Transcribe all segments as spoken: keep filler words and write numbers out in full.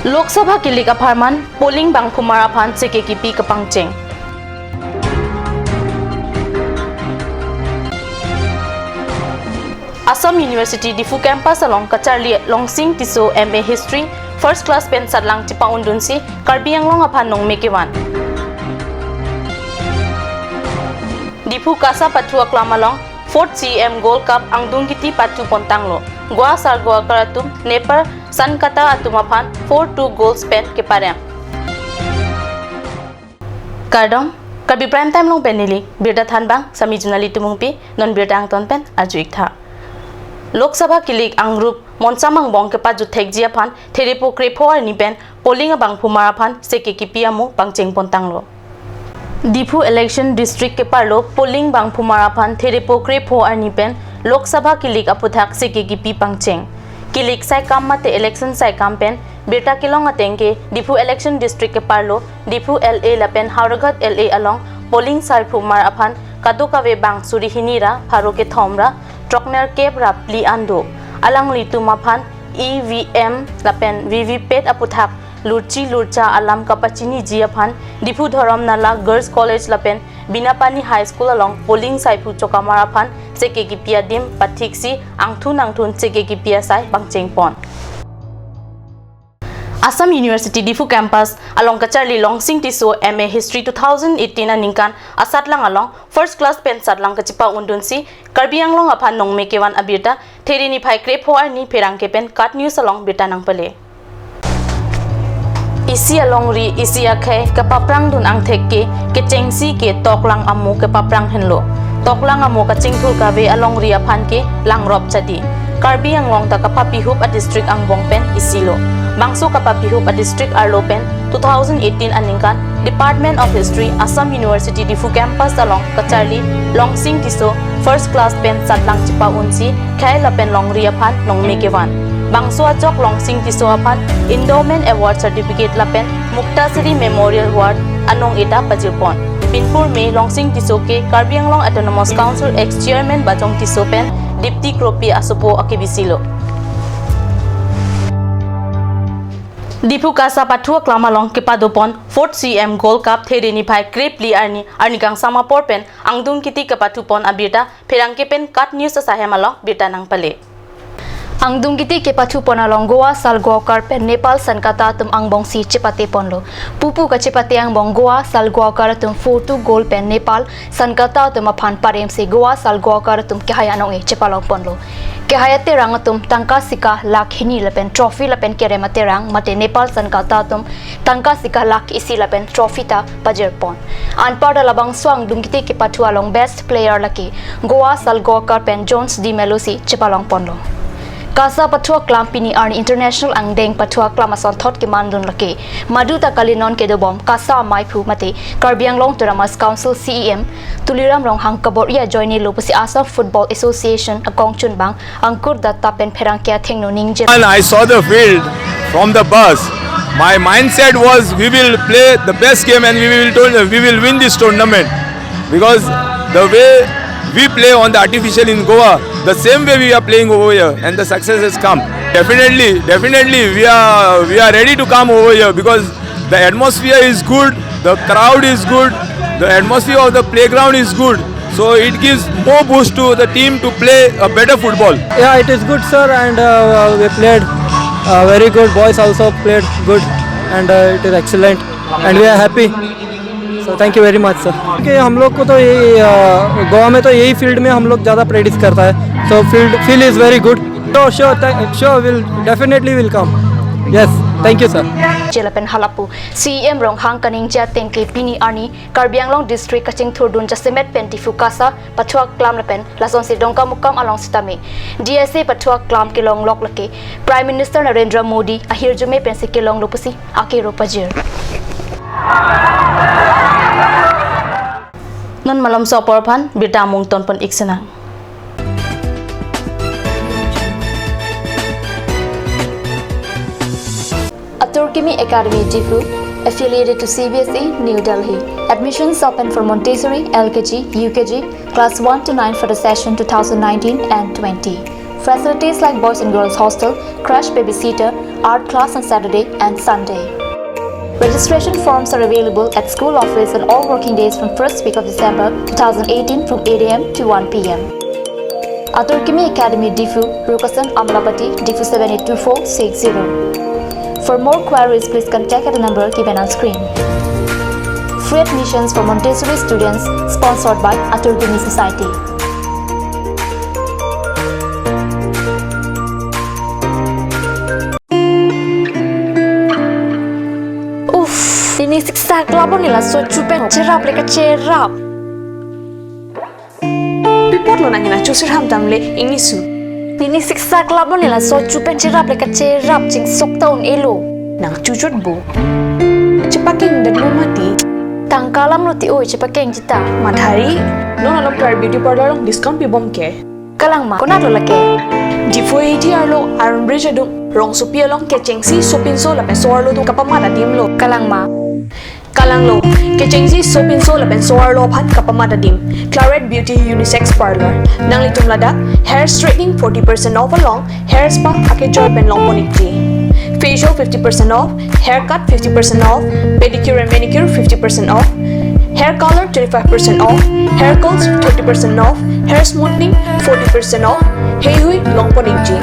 Lok Sabha kilik apharman polling bangphumar aphan seke kipi kapangcheng. Assam University Diphu campus along kacharli Longsing Tisso M A History first class pen satlang chipa-undunsi Karbi Anglong aphan nongme kevan. Diphu KASA pathu aklam along fourth C M Gold Cup angdung kiti pathu pontanglo. Goa Salgoakar atum Nepal Sankata atum aphan four two goals pen keparem. Kardom, Karbi Prime Time along pen neli birta thanbang, Sami Junali Timungpi, non birta angton pen arju-ik tha. Lok Sabha kilik angrup monsam angbong kepajut thekji aphan therepo krepho arni pen polling abangphumar aphan seke kipi amo pangcheng pontanglo. Diphu election district keparlo polling bangphumar aphan therepo krepho arni pen Lok Sabha kilik aputhak seke kipi pangcheng. Kilik saikam mate election saikam pen birta kelong ateng ke Diphu election district keparlo Diphu L A lapen Howraghat L A along polling salphumar aphan kadokave bang suri hini ra pharo kethom ra troknerkep ra phli an do. Alanglitum aphan E V M lapen V V P A T aputhak lurchi lurcha alam kapachiniji aphan Diphu Dhorom Nala Girls College lapen Binapani High School along polling saiphu chokamar aphan seke kipi adim pathiksi angthun angthun seke kipi asai pangcheng pon. Assam University Diphu campus along kacharli Longsing Tisso M A History two thousand eighteen aningkan asatlang along first class pen satlang kachipa-undunsi Karbi Anglong aphan nongme kevan abirta there niphai krepho arni pherangke pen KAT News along birta nangpale. Isi alongri isi akhei kapaprangdun angthek ke kechengsi ke toklang amo kepaprang henlo. Toklang amo kachingthur kave alongri aphan ke langrop chadi. Karbi Anglong ta kapapihup a district angbong pen isi lo. Bangso kapapihup a district arlo pen two thousand eighteen aningkan Department of History Assam University Diphu campus along kacharli Longsing Tisso first class pen satlang chipa-unsi khei lapen longri aphan nongme kevan. Bangso achok Longsing Tisso aphan Endowment Award Certificate lapen Muktasari Memorial Award anong eta pajirpon. Pinpur me Longsing Tisso ke Karbi Anglong Autonomous Council ex-chairman Bajong Tisso pen Dipti Kropi asopo akebisi lo. Diphu KASA pathu aklam along kepadopon fourth C M Gold Cup there niphai krephli arni, arni kangsam apor pen angdung kiti kepathupon abirta pherangke pen KAT News asahem along birta nangpale. Angdung kiti kepathupon along Goa Salgoakar pen Nepal Sankata atum angbongsi chepate ponlo. Pupu kachepate angbong Goa Salgoakar atum four two goal pen Nepal Sankata atum aphan paremsi Goa Salgoakar atum kehai anong-e chepalong ponlo. Kehai aterang atum tangka sika lakh hini lapen trophy lapen kerem aterang mate Nepal Sankata atum tangka sika lakh isi lapen trophy ta pajirpon. Anparta labangso angdung kiti kepathu along best player lake Goa Salgoakar pen Jones D'Mello si chepalong ponlo. KASA pathu aklam pini arni international angdeng pathu aklam asonthot kemandun lake madu ta kalinon kedobom KASA amaiphu mate Karbi Anglong Autonomous Council C E M Tuliram Ronghang kabor-i ajoine lo pusi Assam Football Association akongchunbang Ankur Datta pen pherangke athengno ningje. And I saw the field from the bus. My mindset was, we will play the best game and we will, we will win this tournament, because the way we play on the artificial in Goa, the same way we are playing over here, and the success has come. Definitely, definitely, we are, we are ready to come over here because the atmosphere is good, the crowd is good, the atmosphere of the playground is good. So it gives more boost to the team to play a better football. Yeah, it is good, sir, and uh, we played uh, very good. Boys also played good, and uh, it is excellent, and we are happy. So thank you very much, sir. Okay, हम लोग को तो यही, गोवा में तो यही फील्ड में हम लोग ज़्यादा प्रैक्टिस करता है, so field feel is very good. Sure, sure, sure, will definitely will come. Yes, thank you, sir. Chelapen halapu C E M Ronghang kaningje ateng ke pini arni Karbi Anglong District kachingthurdun jasemet pen Diphu KASA pathu aklam lapen lasonsi Dongkamukam along sitame D S A pathu aklam kelonglok lake Prime Minister Narendra Modi ahirjume pensi kelonglo pusi akero pajir. Non malomso apor aphan birta amung tonpon-ik sinang. Atur Kimi Academy Diphu, affiliated to C B S E, New Delhi. Admissions open for Montessori, L K G, U K G, class one to nine for the session two thousand nineteen and twenty. Facilities like boys and girls hostel, crash, babysitter, art class on Saturday and Sunday. Registration forms are available at school office on all working days from first week of December two thousand eighteen from eight a m to one p m. Atur Kimi Academy, Diphu, Rukasan, Amlapati, Diphu seven eight two four six zero. For more queries, please contact at the number given on screen. Free admissions for Montessori students, sponsored by Atur Kimi Society. Uff, pini siksak labon nila so chupen cherap le kacherap. Pi apotlo nang hena chusir ham tam le ingni su. Pini siksak labon nila so chupen cherap le kacherap chingsok ta un-elo. Nang chuchot bo. Chepakeng det lo mati. Tangka alam lo ti oi chepakeng chita. Mathari, non along Clarette Beauty Parlour along discount pibom ke. Kalang ma, konat lo lake. Diphu A T arlo Iron Bridge adung rongsopi along kechengsi sopinso lapen so-arlo atum kapamat adim lo. Kalang ma. Kalang lo, kechengsi sopinso lapen so-arlo aphan kapamat adim. Clarette Beauty Unisex Parlour. Nanglitum ladak hair straightening forty percent off along hair spa akejoi pen longpon ikji. Facial fifty percent off, haircut fifty percent off, pedicure and manicure fifty percent off, hair color twenty-five percent off, hair curls thirty percent off, hair smoothing forty percent off, heihui longpon ikji.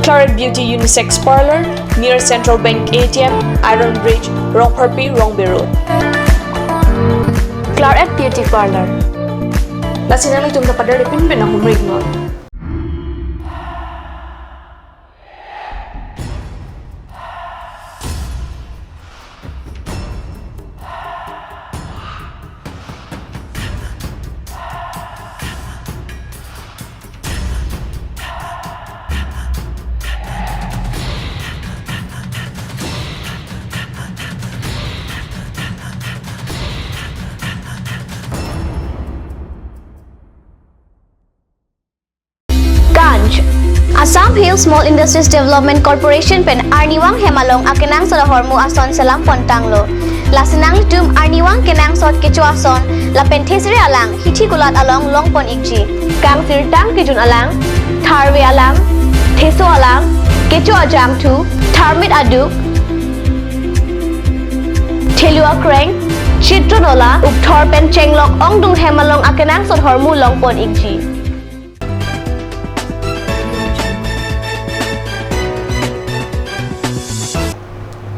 Clarette Beauty Unisex Parlour, near Central Bank A T M, Iron Bridge, Rongpharpi, Rongbe Road. Clarette Beauty Parlour. Lasi nanglitum ta pader pinpin ahumrik non. Ganj. Assam Hill Small Industries Development Corporation pen arnivang hem along akenangsot ahormu ason selam pontanglo. Lasi nanglitum arnivang kenangsot kecho ason lapen thesere alang hithi kulat along longpon ikji. Kangsirtang kejun alang, tharve alang, theso alang, kecho ajangthu, tharmit aduk, thelu akreng, chitron ola, ukthor pen chenglok ongdung hem along akenangsot ahormu longpon ikji.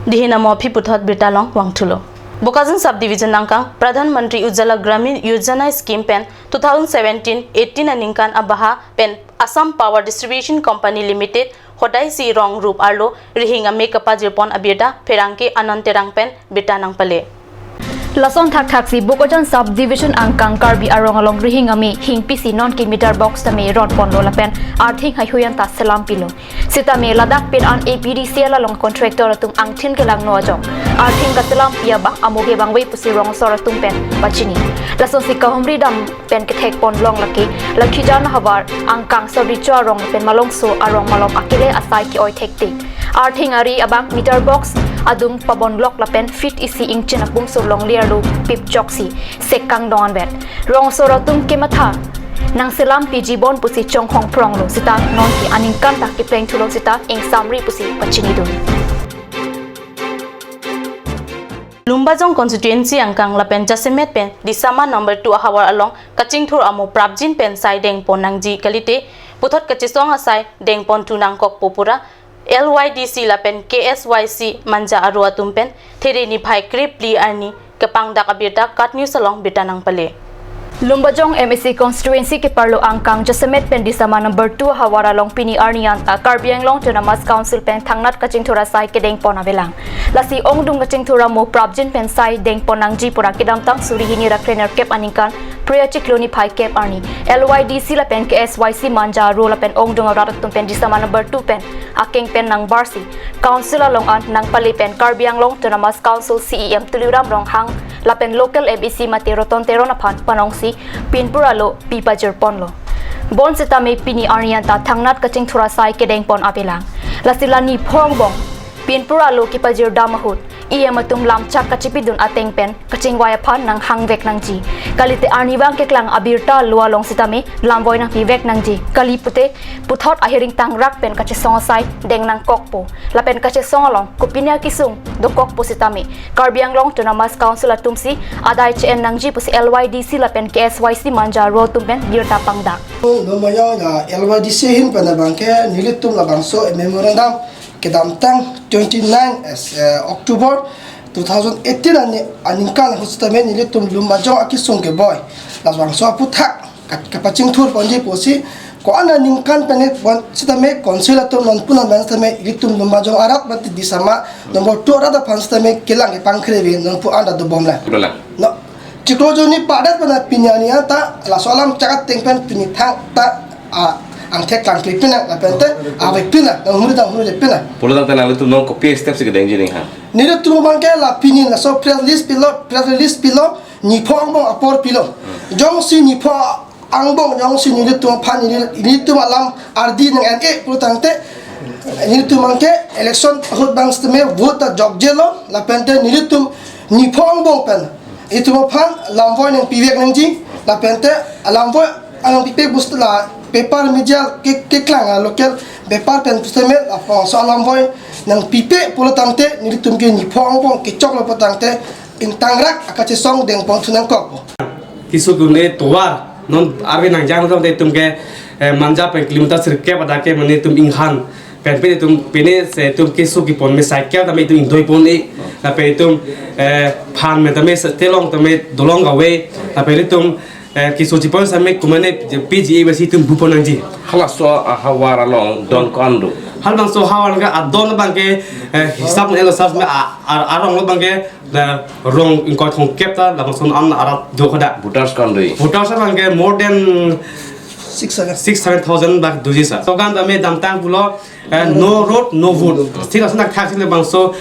Dihina mo aphi puthot birta along vangthulo. Bokajan Sub Division angkang Pradhan Mantri Ujjwala Gramin Yojana Scheme pen two thousand seventeen eighteen aningkan abaha pen Assam Power Distribution Company Limited hodai si rong rup arlo rihing ame kapajirpon abirta pherangke Anand Terang pen birta nangpale. Lason thakthak si Bokajan Sub Division angkang Karbi arong along rihing ame hingpi si non ke meter box tame ronponlo lapen arthing heihui anta selampilo. Sitame ladak pin an A P D C L along contractor atum angthin kelangno ajok arthing kaselampi abang amoge bangve pusi rong asor atum pen pachini. Lasonsi kahumri dam pen kethekpon long lake Lakhijan havar angkang Sabricho arong pen Malongso arong malom akele asai ke-oi thektik. Arthing ari abang meter box adung pabonlok lapen feet isi ingchin apum surlong liarlo pipchoksi sek kangdong anvet. Rong asor atum kematha nangselam piji bon pusi chonghong phronglo sita non ke aningkan ta keplengthulo sita ingsamri pusi pachinidun. Lumbajong constituency angkang lapen jasemet pen Disama number two ahavar along kachingthur amo prapjin pen sai dengpon nangji kalite puthot kachesong asai dengponthu nangkokpo pura L Y D C lapen K S Y C Manja aro atum pen There niphai krepli arni kepangdak abirta KAT News along birta nangpale. Lumbajong M A C constituency keparlo angkang jasemet pen Disama number two ahavar along pini arni anta Karbi Anglong Autonomous Council pen thangnat kachingthur asai kedengpon avelang. Lasi ongdung kachingthur amo prapjin pen sai dengpon nangji pura kedamtang suri hini ra krenerkep aningkan Phre achiklo niphai kep arni L Y D C lapen K S Y C Manja aro lapen ongdung arat atum pen Disama number two pen akeng pen nangbarsi Council along an nangpale pen Karbi Anglong Autonomous Council C E M Tuliram Ronghang lapen local M A C mate Roton Teron aphan panongsi pinpur alo pi pajirponlo. Bonsitame pini arni anta thangnat kachingthur asai kedengpon avelang. Lasi la niphong angbong pinpur alo kepajirdam ahut E M atum lamchak kachipidun ateng pen kachingvai aphan nanghangvek nangji. Kalite arnivang keklang abirta lo along sitame lamvoi nangpivek nangji. Kali pute puthot ahiring tangrak pen kachesong asai deng nangkokpo. Lapen kachesong along kopine akesung dokokpo sitame Karbi Anglong Autonomous Council atumsi adai che-en nangji pusi L Y D C lapen K S Y C Manja Ro atum pen birta pangdak. Lo Mayong ya L Y D C ahin pen abangke nelitum labangso memorandum kedamtang twenty-nine as, eh, October two thousand eighteen ani aningkan ahut sitame nelitum Lumbajong akesung keboi labangso aputhak kat-, kapachingthur ponji pusi ko-an aningkan pen pon sitame council atum nonpu non ban sitame ilitum Lumbajong arat mate Disama number two arat aphan sitame kelang kepangkre ave nonpu anda dobomlang. Dolang. No. Chiklo joni padat pen pini arni anta laso alam chak ateng pen pini thangta, a, angthek klangkle pin nang lapen te avek pin nang, nang huri nang huri pin nang. Pulo tangte nanglitum non kopi step si kedengji ning ha. Nelitum abangke la pini laso press release pilo, press release pilo, niphong angbong apor pilo. Jongsi niphong angbong jongsi nelitum aphan neli-, nelitum alam ardi nang-en-e pulo tangte nelitum abangke election ahut bang sitame vote ta jokjelo lapen te nelitum niphong angbong pen itum aphan lamvoi nangpivek nangji lapen te alamvoi anong pipe bus la paper media ke, keklang a local paper pen pusitame lapuson alamvoi nangpipe pulo tangte nelitum ke niphong angbong kechoklo pulo tangte ingtangrak akachesong dengpon thu nangkokpo. Keso atum le tovar non arve nangjang tangte itum ke, eh, Manja pen kilometer sirkep adak ke mane itum inghan pen pen itum pine se itum keso kepon me cycle tame itum ingdoipon-e lapen itum, eh, phan me tame se telong tame dolong kave lapen itum, eh, keso chepon same kumane P G A basi itum bupon nangji. Halaso ahavar along don ko-an do? Halabangso ahavar ka adon abangke, eh, hisap ne lo sas me a, a, arong lo abangke da rong ingkoi thomkep ta labangso an arat do kada. Voters ko-an do? Voters abangke more than six, seven. Six, seven thousand bak doji sa. Slogan tame damtang pulo, eh, no road, no vote. Still asan thak sile bangso,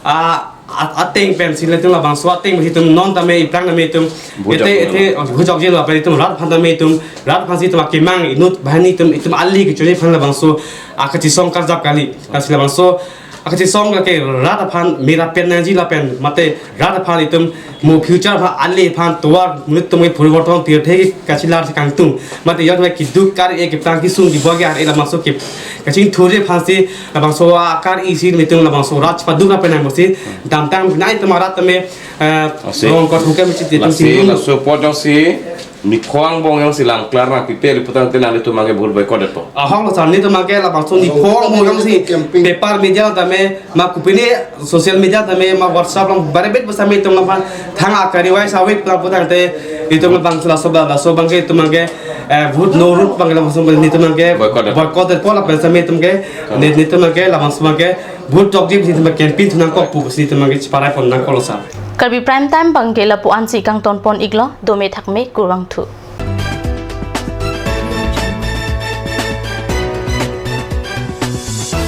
ah, a-, ateng pen sile tum labangso ateng pen itum non tame iplang tame itum. Bujak ete, jelo. Ete, oh, bujak jelo, apa itum rat aphan tame itum, rat aphan si itum akemang inut banghini itum, itum ali kechoji aphan labangso, ah, kachesong karjap kali. Sila bangso, akachesong ke rat aphan mera pen nangji lapen mate rat aphan itum mo future aphan ali aphan tovar monit atum ke poriborton pirthe kachelar si kangtung mate yak keduk kar-e keplang kesung di boge ar-e labangso ke kachingthurji aphan si labangso akar isi nelitum labangso rat paduk lapen nang bosi damtang nai tama rat tame, eh, ase. Rong kot hukem si itum lasi singgung. Laso apot jongsi niphong angbong jongsi lamklar nangpipe pulo tangte nanglitum abangke vote boycott detpo. Ahok lo sar, nelitum abangke labangso niphong angbong jongsi campaign. Paper media tame ma kopine social media tame ma WhatsApp along bare bet besame itum lapan thang akari wai sawit pulo tangte itum labangso laso ba laso abangke itum abangke, eh, vote no road abangke labangso nelitum abangke boycott detpo. Boycott detpo lapen same itum ke ne-, nelitum abangke labangso abangke vote jokji itum campaign thu nangkokpo pusi itum abangke cheparai pon nangkoklo sar. Karbi Prime Time abangke lapu-an si kangton pon iklo, dome thakme kurvangthu.